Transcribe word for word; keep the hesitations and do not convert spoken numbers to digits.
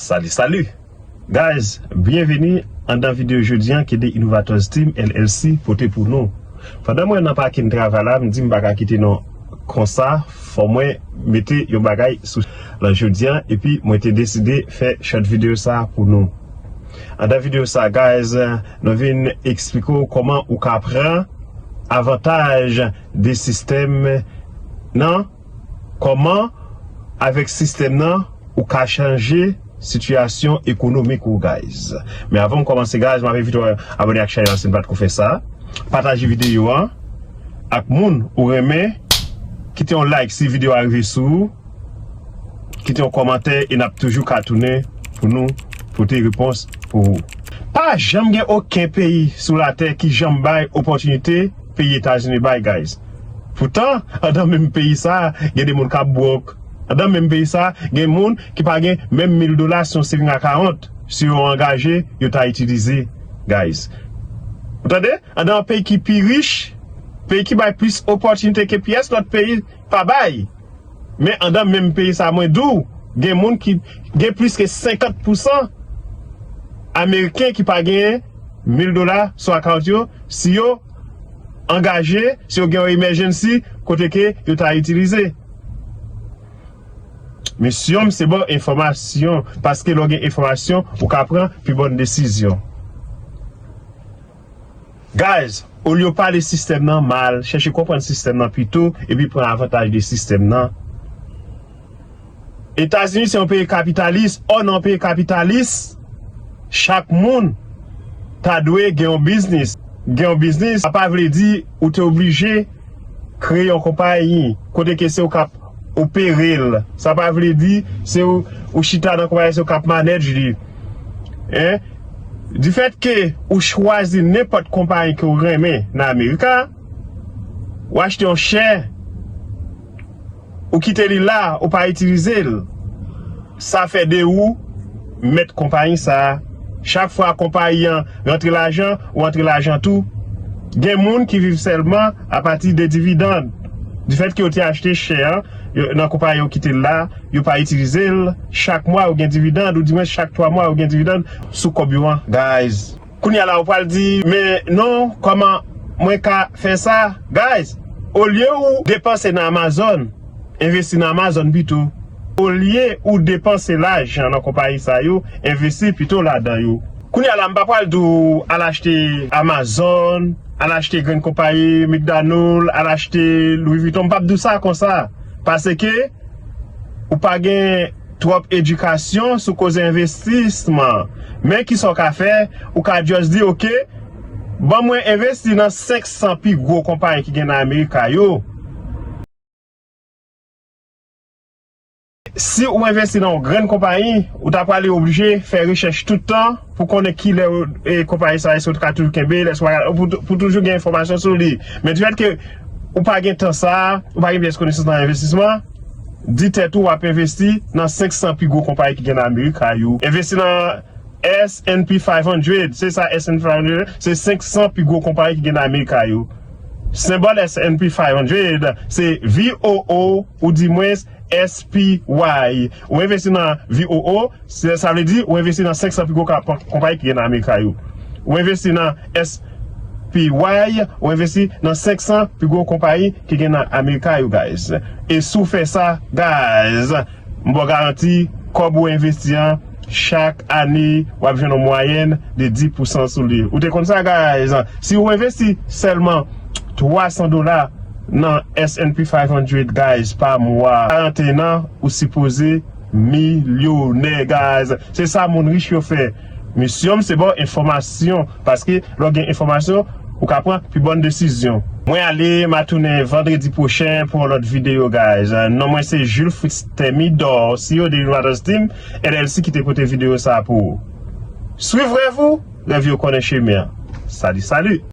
Salut, salut! Guys, byenveni anndan videyo jodi a ke The Innovators Team L L C pote pou nou. Pandan mwen nan pakin travay la, m di m pa ka kite non konsa, fò mwen mete yon bagay sou lan jodi a, epi mwen te deside fè short videyo sa pou nou. Anndan videyo sa, guys, nou vin eksplike w kòman ou ka pran avantaj de sistèm nan, kòman avèk sistèm nan ou ka chanje sitiyasyon ekonomik ou, guys. Men avan m kòmanse, guys, m ap envite w abòne ak chanèl la si n pa t ko fè sa. Pataje videyo a ak moun ou renmen, kite yon like si videyo a rive sou ou, kite yon kòmantè e n ap toujou ka tounen pou nou pote repons pou ou. Pa janm gen okenn peyi sou latè ki janm bay opòtinite peyi Etazini bay, guys. Poutan, anndan menm peyi sa, gen de moun k ap bwòk. Anndan menm peyi sa, gen moun ki pa gen menm mil dola si yon saving account, si yo angaje, yo ta itilize, guys. Ou tande? Anndan yon peyi ki pi rich, peyi ki bay plis opòtinite ke pyès lòt peyi pa bay. Men anndan menm peyi sa, mwen di w, gen moun ki gen plis ke senkant pousan Ameriken ki pa genyen mil dola sou akawont yo, si yo angaje, si yo gen yon emergency, kote ke yo ta itilize. Misyon m se ba w enfòmasyon, paske lè w gen enfòmasyon, ou ka pran pi bòn desizyon. Guys, olye w pale sistèm nan mal, chèche konprann sistèm nan pito, epi pran avantaj de sistèm nan. Etazini se yon peyi kapitalis, ò nan yon peyi kapitalis, chak moun ta dwe gen yon biznis. Gen yon biznis, sa pa vle di ou te oblije kreye yon konpayi, kote ke se ou k ap opere l. Sa pa vle di se ou, ou chita nan konpayi, se ou k ap manage li. Hein? Difèt ke ou chwazi nenpòt konpayi ke ou renmen nan Amerika, ou achte yon share, ou kite li la, ou pa itilize l. Sa fè de ou mèt konpayi sa a. Chak fwa konpayi an rantre lajan, ou rantre lajan tou. Gen moun ki viv sèlman apati de dividann. Difèt ke yo te achte share an, yo, nan konpayi yo kite l la, yo pa itilize l, chak mwa ou gen dividann, oudimwen chak twa mwa ou gen dividann sou kòb yo an, guys. Kounye a la, ou pral di, "Men non, kòman mwen ka fè sa?" Guys, olye ou depanse nan Amazon, envesti nan Amazon pito. Olye ou depanse lajan nan konpayi sa yo, envesti pito ladan yo. Kounye a la, m pa pral di w al achte Amazon, al achte grenn konpayi McDonald, al achte Louis Vuitton. M p ap di w sa konsa. Paske ou pa gen twòp edikasyon sou koze envestisman. Men kisa w ka fè, ou ka just di, "Oke, ban mwen envesti nan senk san pi gwo konpayi ki gen nan Amerika yo." Si ou envesti nan yon grenn konpayi, ou ta prale oblije fè rechèch tout tan pou konnen kilè, e, konpayi sa, èske ou ka toujou kenbe l, èske ou pa, pou, pou toujou gen enfòmasyon sou li. Men difèt ke ou pa gen tan sa, ou pa gen pyès konesans nan envestisman, di tèt ou w ap envesti nan senk san pi gwo konpayi ki gen nan Amerika yo. Envesti nan S and P five hundred, se sa S and P five hundred, se senk san pi gwo konpayi ki gen nan Amerika yo. Senbòl S and P five hundred, se V O O, oudimwens S P Y. Ou envesti nan V O O, se, sa vle di ou envesti nan senk san pi gwo ka-, konpayi ki gen nan Amerika yo. Ou envesti nan S P Y, ou envesti nan senk san pi gwo konpayi ki gen nan Amerika yo, guys. E si w fè sa, guys, m ba w garanti, kòb ou envesti an, chak ane, w ap jwenn yon mwayèn de dis pousan sou li. Ou te konn sa, guys? Si ou envesti sèlman twa san dola nan S and P five hundred, guys, pa mwa, karant et un an, ou sipoze milyonè, guys. Se sa moun rich yo fè. Misyon m se ba w enfòmasyon, paske lè w gen enfòmasyon, ou ka pran pi bòn desizyon. Mwen ale, m a tounen vandredi pwochen pou yon lòt videyo, guys. Non mwen se Jules Fritz Thermidor, C E O de Innovators Team L L C ki te pote videyo sa a pou ou. Swiv rèv ou, rèv yo konnen chemen an. Salut, salut!